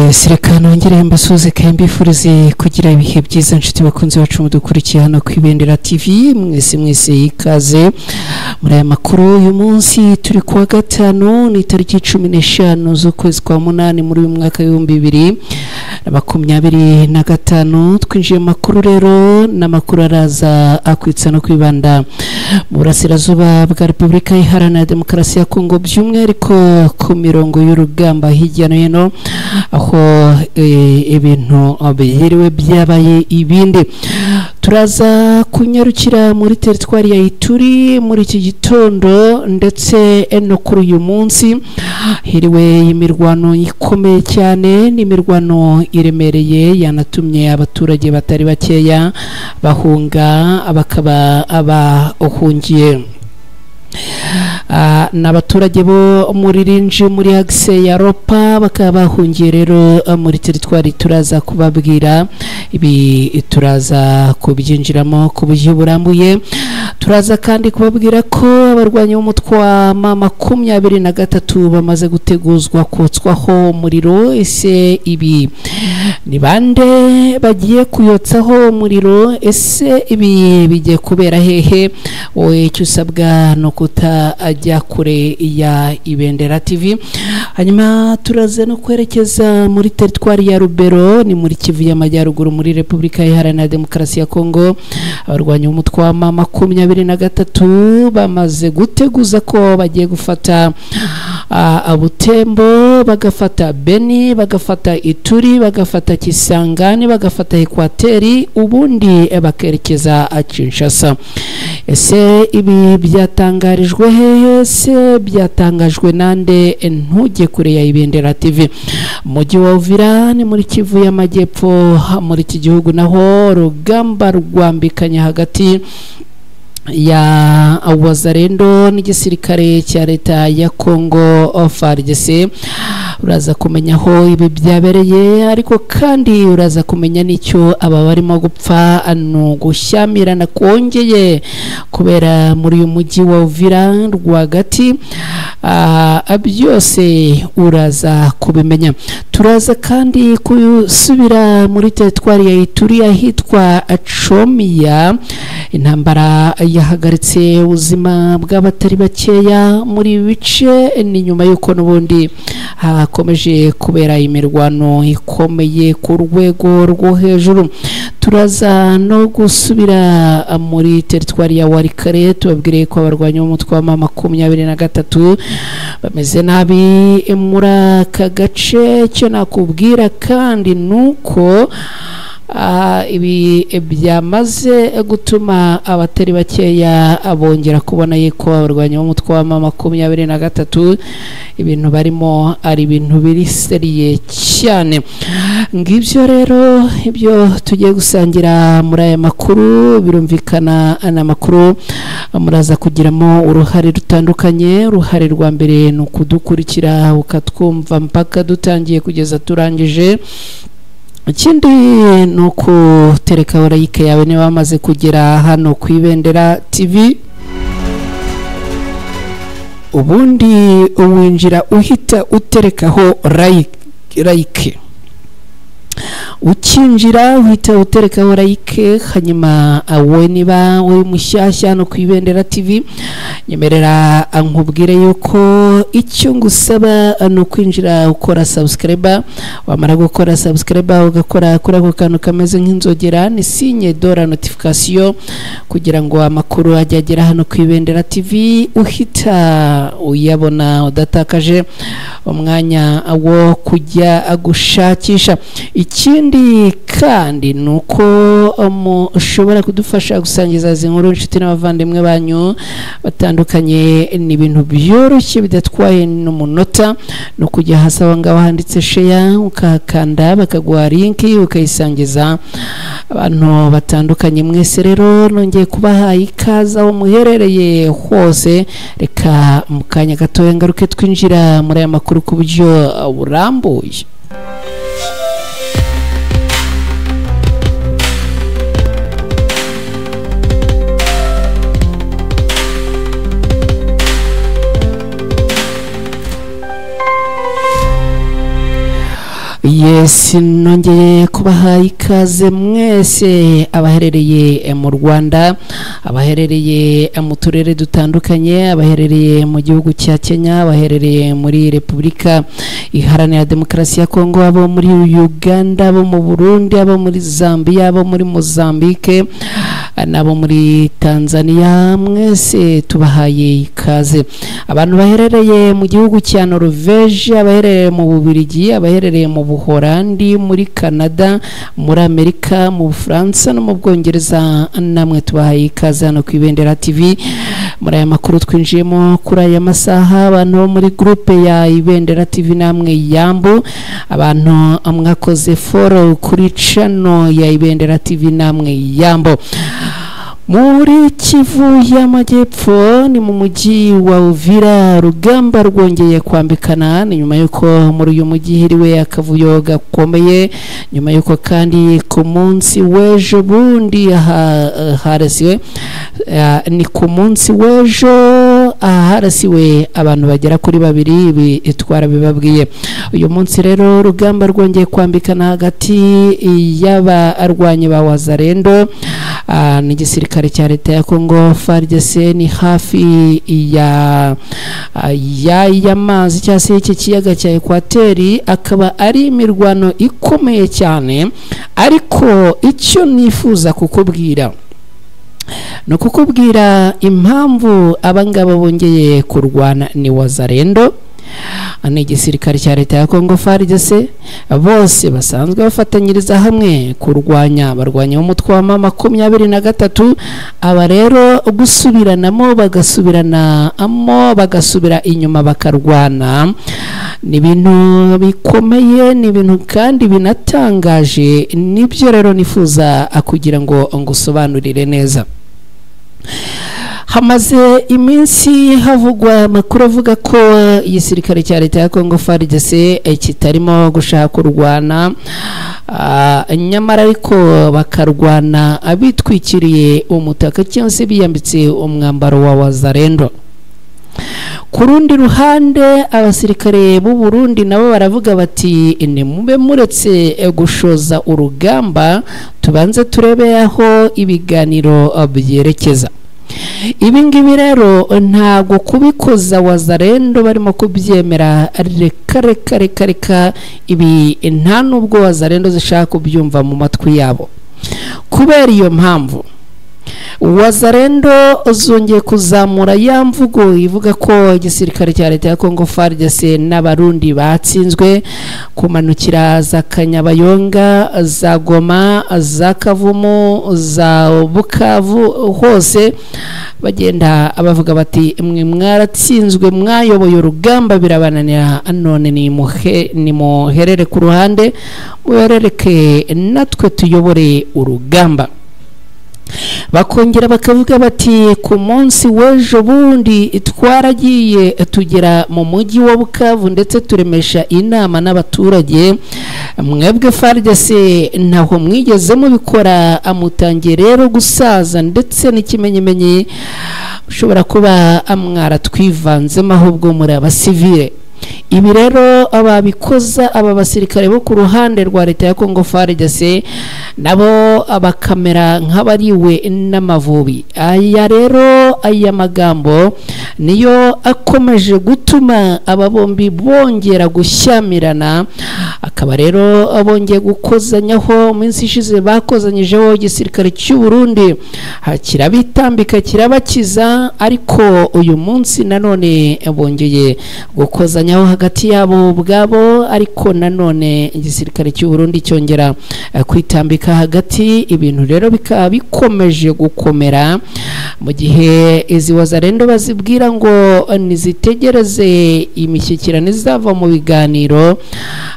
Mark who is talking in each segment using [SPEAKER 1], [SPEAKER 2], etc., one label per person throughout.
[SPEAKER 1] Yes, reka nongere mbasuhuze kandi mbifurize kugira ibihe byiza nshuti bakunzi bacu mudukurikiye hano ku Ibendera TV. Mwese mwese ikaze muri aya makuru. Uyu munsi turi kuwa gatanu, ni tariki 15 z'ukwezi kwa munani muri uyu mwaka 2025. Twinjiye mu makuru rero, n'amakuru araza akwitsa no kwibanda mu burasirazuba bwa Repubulika Iharanira Demokarasi ya Kongo, by'umwihariko ku mirongo y'urugamba hirya no hino, aho ibintu bihiriwe byabaye ibindi. Turaza kunyarukira muri teritwari ya Ituri muri iki gitondo ndetse no kuri uyu munsi hiriwe imirwano ikomeye cyane, n'imirwano iremereye yanatumye abaturage batari bakeya bahunga, bakaba abahungiye n'abaturage bo muri Rinji muri axe ya Ropa, bakaba bahungiye rero muri teritwari. Turaza kubabwira ibi, turaza kubyinjiramo ku buryo burambuye. Turaza kandi kubabwira ko abarwanyi b'umutwe wa M23 bamaze guteguzwa kotswaho umuriro. Ese ibi ni bande bagiye kuyotsaho umuriro? Ese ibi bigiye kubera hehe? Wowe icyo usabwa no kutajya kure ya Ibendera TV. Hanyuma turaza no kwerekeza muri teritwari ya Rubero, ni muri Kivu y'Amajyaruguru muri Repubulika Iharanira Demokarasi ya Kongo. Abarwanyi b'umutwe wa M23 bamaze guteguza ko bagiye gufata Butembo, bagafata Beni, bagafata Ituri, bagafata Kisangani, bagafata Ekwateri, ubundi bakerekeza Kinshasa. Ese ibi byatangarijwe hehe? Se byatangajwe nande? Ntujye kure ya Ibendera TV. Mujyi wa Uvira ni muri Kivu y'Amajyepfo muri iki gihugu, naho rugamba rwambikanye hagati ya Wazalendo n'igisirikare cya leta ya Kongo FARDC. Uraza kumenya aho ibi byabereye, ariko kandi uraza kumenya n'icyo aba barimo gupfa no gushyamirana kongeye kubera muri uyu mujyi wa Uvira rwagati. Byose uraza kubimenya. Turaza kandi gusubira muri teritwari ya Ituri ahitwa Chomia. Intambara yahagaritse ubuzima bw'abatari bakeya muri bice, ni nyuma y'uko n'ubundi hakomeje kubera imirwano ikomeye ku rwego rwo hejuru. Turaza no gusubira muri teritwari ya Walikare, tubabwire ko abarwanyi b'umutwe wa M23 bameze nabi muri aka gace. Icyo nakubwira kandi nuko ibi byamaze gutuma abatari bakeya bongera kubona yuko abarwanyi b'umutwe wa M23 ibintu barimo ari ibintu biri seriye cyane. Ngibyo rero ibyo tugiye gusangira muri aya makuru. Birumvikana n'amakuru muraza kugiramo uruhare rutandukanye. Uruhare rwa mbere ni ukudukurikira ukatwumva mpaka dutangiye kugeza turangije. Ikindi ni ukutereka like yawe niba wamaze kugera hano ku Ibendera TV, ubundi uwinjira uhita uterekaho like. Ukinjira uhita uterekaho like. Hanyuma wowe niba uri mushyashya hano ku Ibendera TV, nyemerera nkubwire yuko icyo ngusaba ni ukwinjira ukora subscribe. Wamara gukora subscribe ugakora kuri ako kantu kameze nk'inzogera, ni signe dora notification, kugira ngo amakuru ajye agera hano ku Ibendera TV uhita uyabona udatakaje umwanya wo kujya gushakisha. Ikindi kandi nuko mushobora kudufasha gusangiza izi nkuru inshuti n'abavandimwe banyu batandukanye. Ni ibintu byoroshye bidatwaye n'umunota, no kujya hasi aho ngaho handitse share ukahakanda bakaguha link ukayisangiza abantu batandukanye. Mwese rero nongeye kubaha ikaze aho muherereye hose. Reka mu kanya gatoya ngaruke twinjira muri aya makuru ku buryo burambuye. Yes, nongeye kubaha ikaze mwese abaherereye mu Rwanda, abaherereye mu turere dutandukanye, abaherereye mu gihugu cya Kenya, abaherereye muri Repubulika Iharanira Demokarasi ya Kongo, abo muri Uganda, abo mu Burundi, abo muri Zambia, abo muri Mozambique n'abo muri Tanzania, mwese tubahaye ikaze. Abantu baherereye mu gihugu cya Norvège, abaherereye mu Bubiligi, abaherereye mu Buholandi, muri Canada, muri Amerika, mu Bufaransa no mu Bwongereza, namwe tubahaye ikaze hano ku Ibendera TV. Muri aya makuru twinjiyemo kuri aya masaha, abantu bo muri groupe ya Ibendera TV namwe yambu, abantu mwakoze follow kuri channel ya Ibendera TV namwe yambo. Muri Kivu y'Amajyepfo ni mu mujyi wa Uvira, rugamba rwongeye kwambikana ni nyuma yuko muri uyu mujyi hiriwe akavuyo gakomeye, nyuma yuko kandi ku munsi w'ejo bundi harasiwe ni ku munsi w'ejo harasiwe abantu bagera kuri babiri, ibi twarabibabwiye. Uyu munsi rero rugamba rwongeye kwambikana hagati y'abarwanyi ba Wazalendo n'igisirikare cya leta ya Kongo FARDC, ni hafi ya y'amazi cyangwa se iki kiyaga cya Ekwateri, akaba ari imirwano ikomeye cyane. Ariko icyo nifuza kukubwira no kukubwira impamvu abangaba bongeye kurwana ni Wazalendo ni igisirikare cya leta ya Kongo FARDC, bose basanzwe bafatanyiriza hamwe kurwanya barwanya umutwe wa M23. Aba rero gusubiranamo bagasubiranamo bagasubira inyuma bakarwana ni ibintu bikomeye, ni ibintu kandi binatangaje. Nibyo rero nifuza kugira ngo ngusobanurire neza. Hamaze iminsi havugwa amakuru avuga ko igisirikare cya leta ya Kongo FARDC kitarimo gushaka kurwana, nyamara ariko bakarwana abitwikiriye umutaka cyangwa se biyambitse umwambaro wa Wazalendo. Ku rundi ruhande abasirikare b'u Burundi nabo baravuga bati nimube muretse gushoza urugamba, tubanze turebe aho ibiganiro byerekeza. Ibi ngibi rero ntago kubikoza Wazalendo barimo kubyemera, reka reka reka reka, ibi nta nubwo Wazalendo zishaka kubyumva mu matwi yabo. Kubera iyo mpamvu Wazalendo zongeye kuzamura ya mvugo ivuga ko igisirikare cya leta ya Kongo FARDC n'abarundi batsinzwe kumanukira za Kanyabayonga, za Goma, za Kavumu, za Bukavu, hose bagenda abavuga bati mwe mwaratsinzwe, mwayoboye urugamba birabananira, none ni muherere ku ruhande muherereke natwe tuyobore urugamba. Bakongera bakavuga bati ku munsi w'ejo bundi twaragiye tugera mu mujyi wa Bukavu ndetse turemesha inama n'abaturage, mwebwe FARDC ntaho mwigeze mubikora, amutangiye rero gusaza ndetse n'ikimenyimenyi ushobora kuba mwaratwivanzemo ahubwo muri abasivile. Ibi rero ababikoza aba basirikare bo ku ruhande rwa leta ya Kongo FARDC nabo abakamera nk'abariwe n'amavubi. Aya rero aya magambo niyo akomeje gutuma aba bombi bongera gushyamirana, akaba rero bongeye gukozanyaho. Minsi ishize bakozanyijeho igisirikare cy'u Burundi kirabitambika kirabakiza, ariko uyu munsi nanone bongeye gukozanyaho hagati yabo ubwabo, ariko nanone igisirikare cy'u Burundi cyongera kwitambika hagati. Ibintu rero bikaba bikomeje gukomera mu gihe izi Wazalendo bazibwira ngo nizitegereze imishyikirano izava mu biganiro,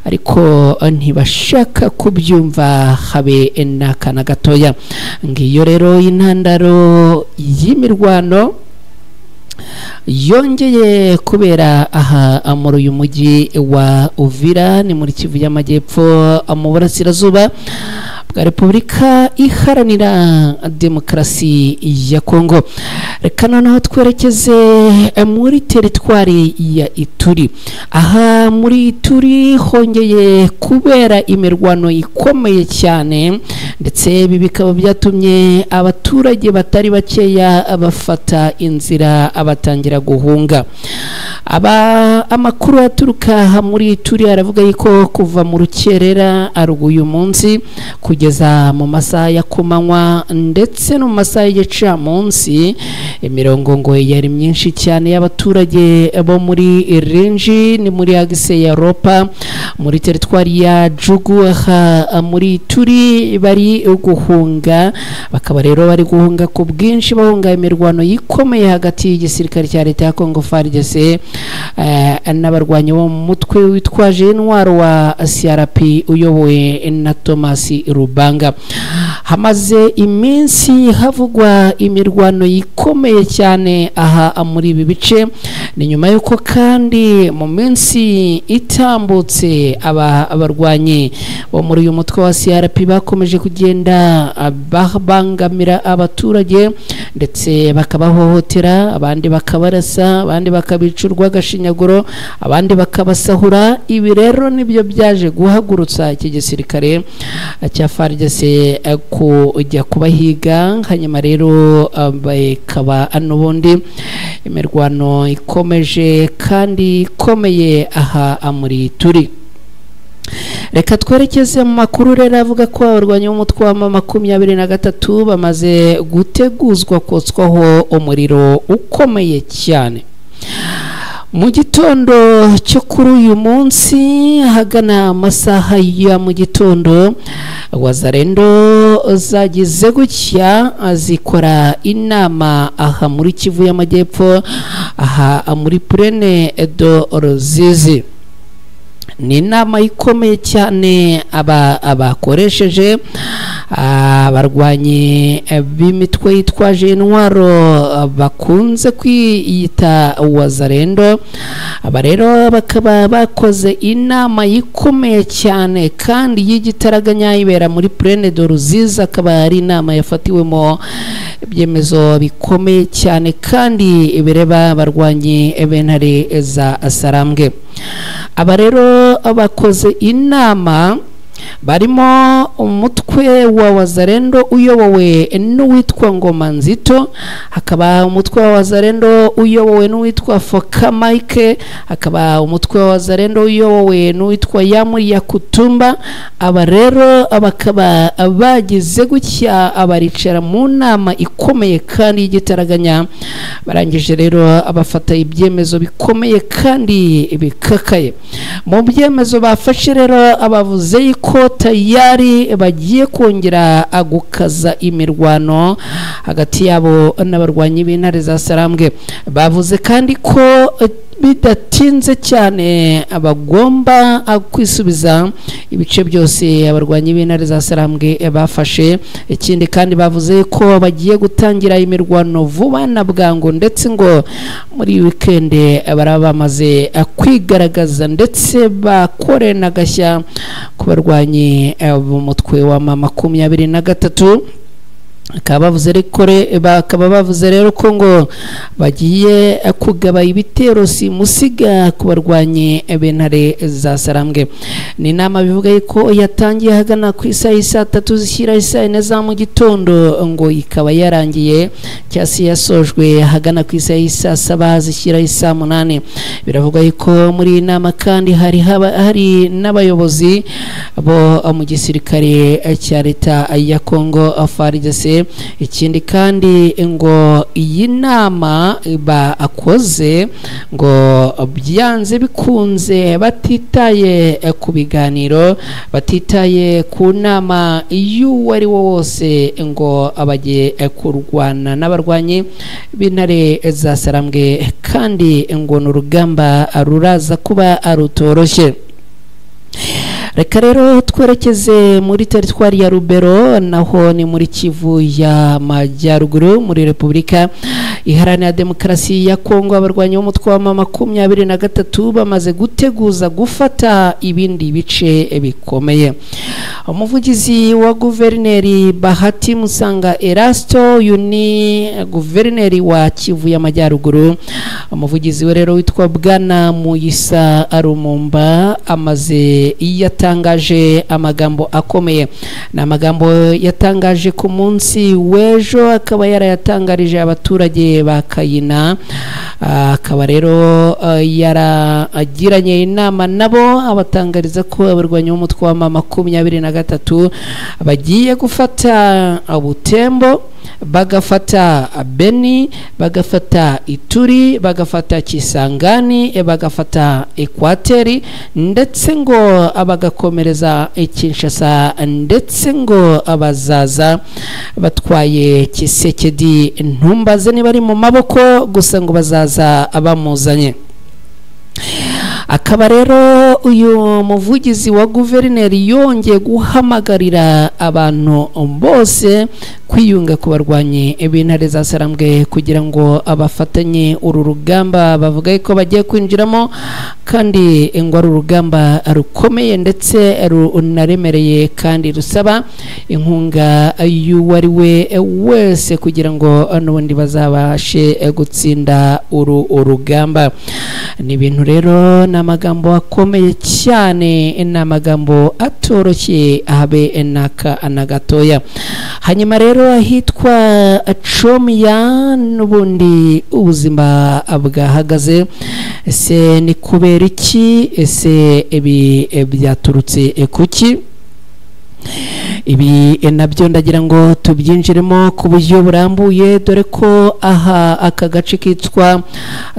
[SPEAKER 1] ariko ntibashaka kubyumva habe n'akana gatoya. Ngiyo rero intandaro y'imirwano yongeye kubera aha muri uyu mujyi wa Uvira, ni muri Kivu y'Amajyepfo mu burasirazuba. bwa Repubulika Iharanira Demokarasi ya Kongo. Reka noneho twerekeze muri teritwari ya Ituri. Aha muri Ituri hongeye kubera imirwano ikomeye cyane, ndetse ibi bikaba byatumye abaturage batari bakeya bafata inzira abatangira guhunga. Amakuru aturuka muri Ituri aravuga yuko kuva mu rukerera uyu munsi kugeza mu masaha ya kumanywa ndetse no mu masaha y'igicamunsi, imirongo ngo yari myinshi cyane y'abaturage bo muri Renji, ni muri agise ya Ropa, muri teritwari ya Jugu muri Ituri, bari guhunga. Bakaba rero bari guhunga ku bwinshi, bahunga imirwano ikomeye hagati y'igisirikare cya leta ya Congo FARDC n'abarwanyi bo mu mutwe witwaje intwaro wa CRP uyobowe na Thomas Rubanga. Hamaze iminsi havugwa imirwano ikomeye cyane aha muri ibi bice. Ni nyuma y'uko kandi mu minsi itambutse abarwanyi bo muri uyu mutwe wa CRP bakomeje kugenda babangamira abaturage, ndetse bakabahohotera, abandi bakabarasa, abandi bakabica urw'agashinyaguro, abandi bakabasahura. Ibi rero nibyo byaje guhagurutsa iki gisirikare cya FARDC kujya kubahiga. Hanyuma rero bakaba n'ubundi imirwano ikomeje kandi ikomeye aha muri Ituri. Reka twerekeze mu makuru rero avuga ko abarwanyi b'umutwe wa M23 bamaze guteguzwa kotswaho umuriro ukomeye cyane. Mu gitondo cyo kuri uyu munsi hagana amasaha ya mu gitondo, Wazalendo zagize gutya zikora inama aha muri Kivu y'Amajyepfo, aha muri Plaine de Ruzizi. Ni inama ikomeye cyane abakoresheje abarwanyi b'imitwe yitwaje intwaro bakunze kwiyita Wazalendo. Aba rero bakaba bakoze inama ikomeye cyane kandi y'igitaraganya ibera muri Plaine de Ruzizi, akaba ari inama yafatiwemo ibyemezo bikomeye cyane kandi bireba abarwanyi b'intare za Sarambwe. Aba rero bakoze inama barimo umutwe wa Wazalendo uyobowe n'uwitwa Ngoma Nzito, hakaba umutwe wa Wazalendo uyobowe n'uwitwa Foka Mike, hakaba umutwe wa Wazalendo uyobowe n'uwitwa Yamuri Yakutumba. Aba rero bakaba bagize gutya abaricara mu nama ikomeye kandi y'igitaraganya, barangije rero abafata ibyemezo bikomeye kandi bikakaye. Mu byemezo bafashe rero abavuze ko tayari bagiye kongera gukaza imirwano hagati yabo n'abarwanyi b'intare za Sarambwe. Bavuze kandi ko bidatinze cyane abagomba kwisubiza ibice byose abarwanyi b'intare za Sarambwe bafashe. Ikindi kandi bavuze ko bagiye gutangira imirwano vuba na bwangu, ndetse ngo muri weekend baraba bamaze kwigaragaza ndetse bakore n'agashya ku barwanyi b'umutwe wa M23. Bakaba bavuze rero ko ngo bagiye kugaba ibitero simusiga ku barwanyi b'intare za Sarambwe. Ni inama bivuga ko yatangiye hagana ku isaha saa 3 zishyira isaa 4 za mu gitondo, ngo ikaba yarangiye cyasi yasojwe hagana ku isaha saa 7 zishyira isaa 8. Biravuga ko muri inama kandi hari n'abayobozi bo mu gisirikare cya leta ya Congo FARDC. Ikindi kandi ngo iyi nama bakoze ngo byanze bikunze batitaye ku biganiro, batitaye ku nama y'uwo ari wo wose, ngo abagiye kurwana n'abarwanyi b'intare za Sarambwe, kandi ngo ni urugamba ruraza kuba rutoroshye. Reka rero twerekeze muri teritwari ya Rubero, naho ni muri Kivu ya Majyaruguru muri Repubulika Iharanira Demokarasi ya Kongo, abarwanyi b'umutwe wa M23 bamaze guteguza gufata ibindi bice bikomeye. Umuvugizi wa guverineri Bahati Musanga Erasto, uyu ni guverineri wa Kivu y'Amajyaruguru, umuvugizi we rero witwa Bwana Muyisa Arumumba amaze yatangaje amagambo akomeye. Ni amagambo yatangaje ku munsi w'ejo, akaba yarayatangarije abaturage ba Kayina, akaba rero yaragiranye inama nabo, abatangariza ko abarwanyi b'umutwe wa M23 bagiye gufata Butembo, bagafata Beni, bagafata Ituri, bagafata Kisangani, bagafata Ekwateri, ndetse ngo bagakomereza Kinshasa, ndetse ngo abazaza batwaye Tshisekedi. Ntumbaze niba ari mu maboko gusa, ngo bazaza bamuzanye. Akaba rero uyu muvugizi wa guverineri yongeye guhamagarira abantu bose kwiyunga ku barwanyi b'intare za Sarambwe kugira ngo abafatanye uru rugamba bavuga ko bagiye kwinjiramo, kandi ngo ari urugamba rukomeye ndetse runaremereye kandi rusaba inkunga y'uwo ari we wese kugira ngo n'ubundi bazabashe gutsinda uru rugamba. Ni ibintu rero, ni amagambo akomeye cyane, ni amagambo atoroshye habe n'aka na gatoya. Hanyuma rero ahitwa Tchomia n'ubundi ubuzima bwahagaze. Ese ni kubera iki? Ese ibi byaturutse kuki? Ibi nabyo ndagira ngo tubyinjiremo ku buryo burambuye, dore ko aha aka gace kitwa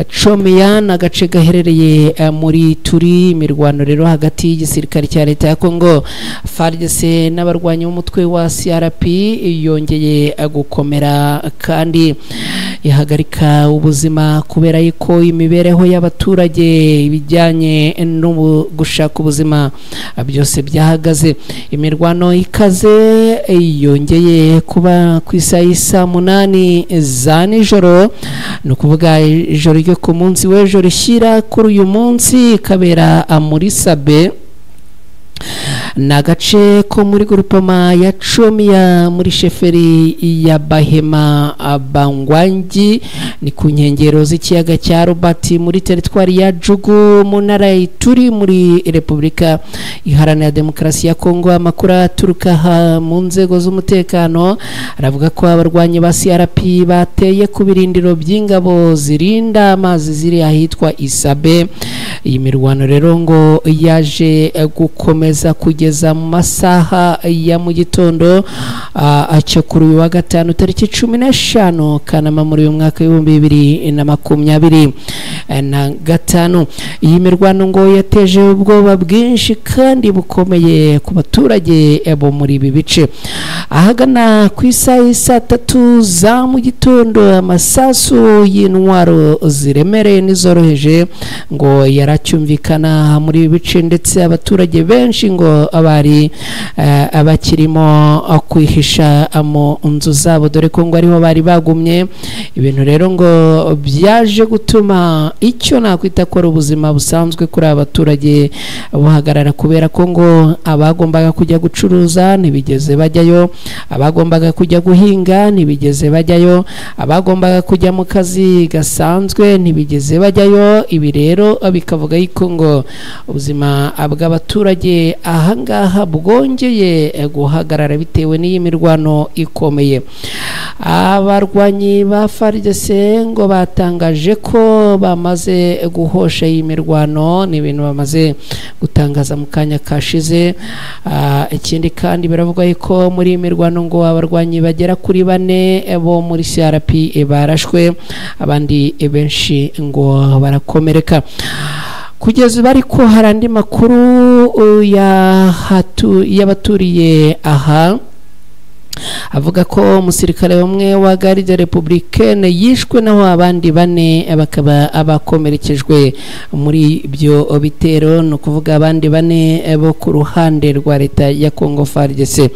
[SPEAKER 1] Tchomia ni agace gaherereye muri Turi. Imirwano rero hagati y'igisirikare cya leta ya Kongo FARDC n'abarwanyi b'umutwe wa CRP yongeye gukomera kandi ihagarika ubuzima, kubera yuko imibereho y'abaturage, ibijyanye no gushaka ubuzima byose byahagaze. Imirwano ikaze yongeye kuba ku isaha y'isa 8 za nijoro, ni ukuvuga ijoro ryo ku munsi w'ejo rishyira kuri uyu munsi, ikabera muri Sabe, ni agace ko muri grupama ya Tchomia muri sheferi ya Bahema Bangwangi, ni ku nkengero z'ikiyaga cya Robert muri teritwari ya Jugu mu ntara ya Ituri muri Repubulika Iharanira Demokarasi ya Kongo. Amakuru aturuka aha mu nzego z'umutekano aravuga ko abarwanyi ba CRP bateye ku birindiro by'ingabo zirinda amazi ziri ahitwa Isabe. Iyi mirwano rero ngo yaje gukomeza kugeza mu masaha ya mu gitondo cyo kuri uyu wa gatanu tariki 15 Kanama muri uyu mwaka 2025. Iyi mirwano ngo yateje ubwoba bwinshi kandi bukomeye ku baturage bo muri ibi bice. Ahagana ku isaha y'isa 3 za mu gitondo, amasasu y'intwaro ziremereye n'izoroheje ngo yaracyumvikana muri ibi bice, ndetse abaturage benshi ngo abari abakirimo kwihisha mu nzu zabo, dore ko ngo ariho bari bagumye. Ibintu rero ngo byaje gutuma icyo nakwita ko ari ubuzima busanzwe kuri aba baturage buhagarara, kubera ko ngo abagombaga kujya gucuruza ntibigeze bajyayo, abagombaga kujya guhinga ntibigeze bajyayo, abagombaga kujya mu kazi gasanzwe ntibigeze bajyayo. Ibi rero bikavuga yuko ngo ubuzima bw'abaturage ahangaha bwongeye guhagarara bitewe n'iyi mirwano ikomeye. Abarwanyi ba FARDC ngo batangaje ko bamaze guhosha iyi mirwano, ni ibintu bamaze gutangaza mu kanya kashize. Ikindi kandi biravuga ko muri iyi mirwano ngo abarwanyi bagera kuri 4 bo muri CRP barashwe, abandi benshi ngo barakomereka. Kugeza ubu ariko hari andi makuru y'abaturiye aha Avuga ko umusirikare umwe wa Garde Républicaine yishwe, naho abandi 4 bakaba abakomerekejwe muri ibyo bitero, no kuvuga abandi 4 bo ku ruhande rwa leta ya Congo FARDC.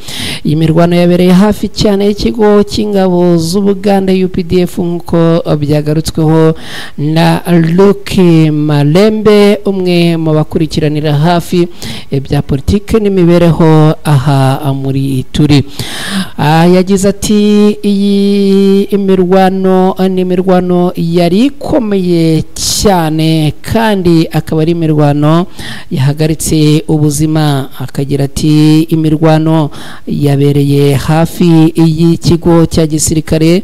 [SPEAKER 1] Iyi mirwano yabereye hafi cyane y'ikigo cy'ingabo z'Ubuganda UPDF, nkuko byagarutsweho na Luke Malembe, umwe mu bakurikiranira hafi bya politike n'imibereho aha muri Ituri. Yagize ati iyi imirwano ni imirwano yari ikomeye cyane, kandi akaba ari imirwano yahagaritse ubuzima. Akagira ati imirwano yabereye hafi y'ikigo cya gisirikare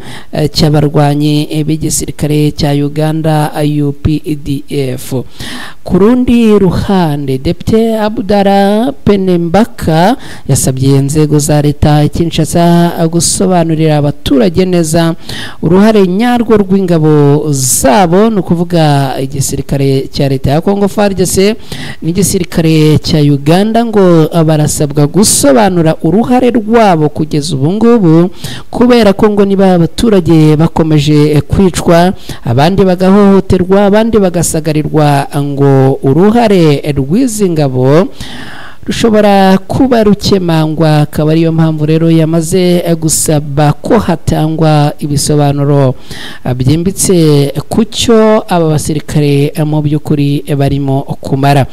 [SPEAKER 1] cy'abarwanyi b'igisirikare cya Uganda UPDF. Ku rundi ruhande, Depite Abdara Penembaka yasabye inzego za leta Kinshasa gusobanurira abaturage neza uruhare nyarwo rw'ingabo zabo, ni ukuvuga igisirikare cya leta ya Congo FARDC n'igisirikare cya Uganda, ngo barasabwa gusobanura uruhare rwabo kugeza ubu ngubu, kubera ko ngo niba abaturage bakomeje kwicwa, abandi bagahohoterwa, abandi bagasagarirwa, ngo uruhare rw'izi ngabo rushobora kuba rukemangwa. Akaba ariyo mpamvu rero yamaze gusaba ko hatangwa ibisobanuro byimbitse ku cyo aba basirikare mu by'ukuri barimo kumara.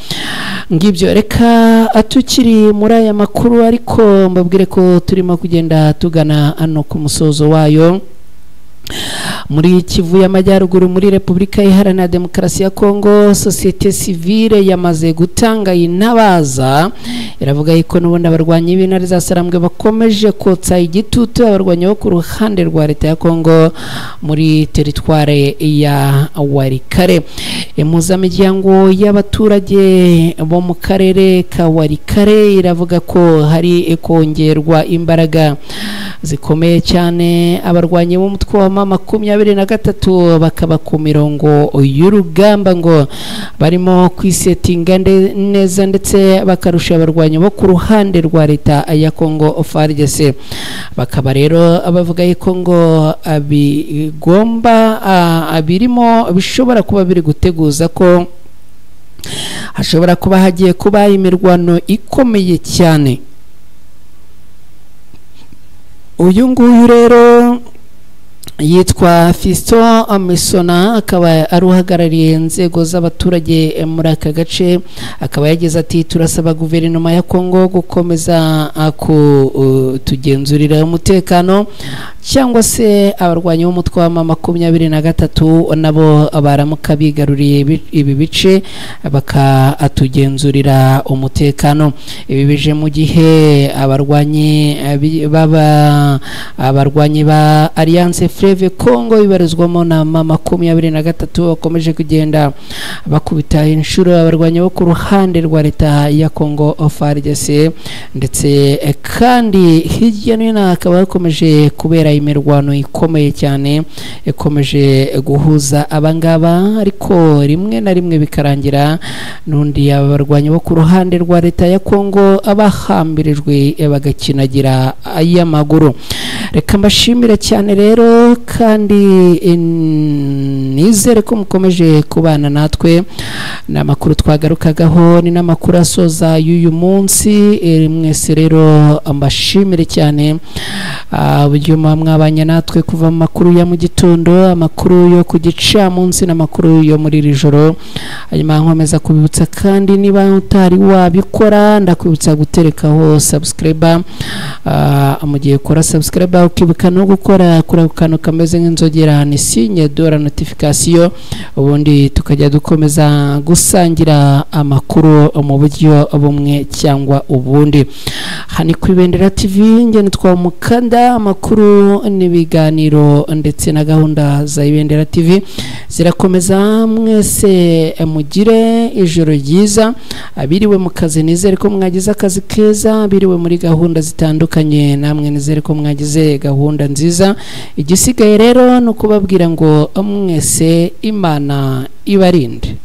[SPEAKER 1] Ngibyo, reka tukiri muri aya makuru, ariko mbabwire ko turimo kugenda tugana hano ku musozo wayo. Muri Kivu y'Amajyaruguru muri Repubulika Iharanira Demokarasi ya Kongo, societe civile yamaze gutanga intabaza, iravuga yuko n'ubundi abarwanyi b'intare za Sarambwe bakomeje kotsa igitutu abarwanyi bo ku ruhande rwa leta ya Kongo muri teritware ya Walikale. Impuzamiryango y'abaturage bo mu karere ka Walikale iravuga ko hari kongerwa imbaraga zikomeye cyane, abarwanyi b'umutwe wa M23 bakaba ku mirongo y'urugamba, ngo barimo kwisetinga neza ndetse bakarusha abarwanyi bo ku ruhande rwa leta ya Congo FARDC. Bakaba rero abavuga yuko ngo bigomba abirimo bishobora kuba biri guteguza ko hashobora kuba hagiye kuba imirwano ikomeye cyane. Uyu nguyu rero yitwa Fiston Amisona, akaba ari uhagarariye inzego z'abaturage muri aka gace. Akaba yagize ati turasaba guverinoma ya Kongo gukomeza kutugenzurira umutekano, cyangwa se abarwanyi b'umutwe wa M23 nabo baramuka bigaruriye ibi bice bakatugenzurira umutekano. Ibi bije mu gihe abarwanyi baba abarwanyi ba Alliance Fleuve Congo ibarizwamo na M23 bakomeje kugenda bakubita inshuro abarwanyi bo ku ruhande rwa leta ya Congo FARDC, ndetse kandi hirya no hino hakaba hakomeje kubera imirwano ikomeye cyane ikomeje guhuza abangaba, ariko rimwe na rimwe bikarangira n'undi abarwanyi bo ku ruhande rwa leta ya Congo abahambirijwe bagakinagira ay'amaguru. Reka mbashimire cyane rero, kandi nizere ko mukomeje kubana natwe. Ni amakuru twagarukagaho, ni n'amakuru asoza y'uyu munsi. Mwese rero mbashimire cyane uburyo mwabanye natwe kuva mu makuru ya mu gitondo, amakuru yo ku gicamunsi n'amakuru yo muri iri joro. Hanyuma nkomeza kubibutsa kandi niba utari wabikora, ndakwibutsa guterekaho subscribe. Mu gihe ukora subscribe ukibuka no gukora kuri ako kantu kameze nk'inzogera, ni signe de la notification, ubundi tukajya dukomeza gusangira amakuru mu buryo bumwe cyangwa ubundi. Hani ku Ibendera TV, nge nitwa Mukanda. Amakuru n'ibiganiro ndetse na gahunda za Ibendera TV zirakomeza. Mwese mugire ijoro ryiza, abiriwe mu kazi nizere ko mwagize akazi keza, abiriwe muri gahunda zitandukanye namwe nizere ko mwagize gahunda nziza. Igisigaye rero ni ukubabwira ngo mwese Imana ibarinde.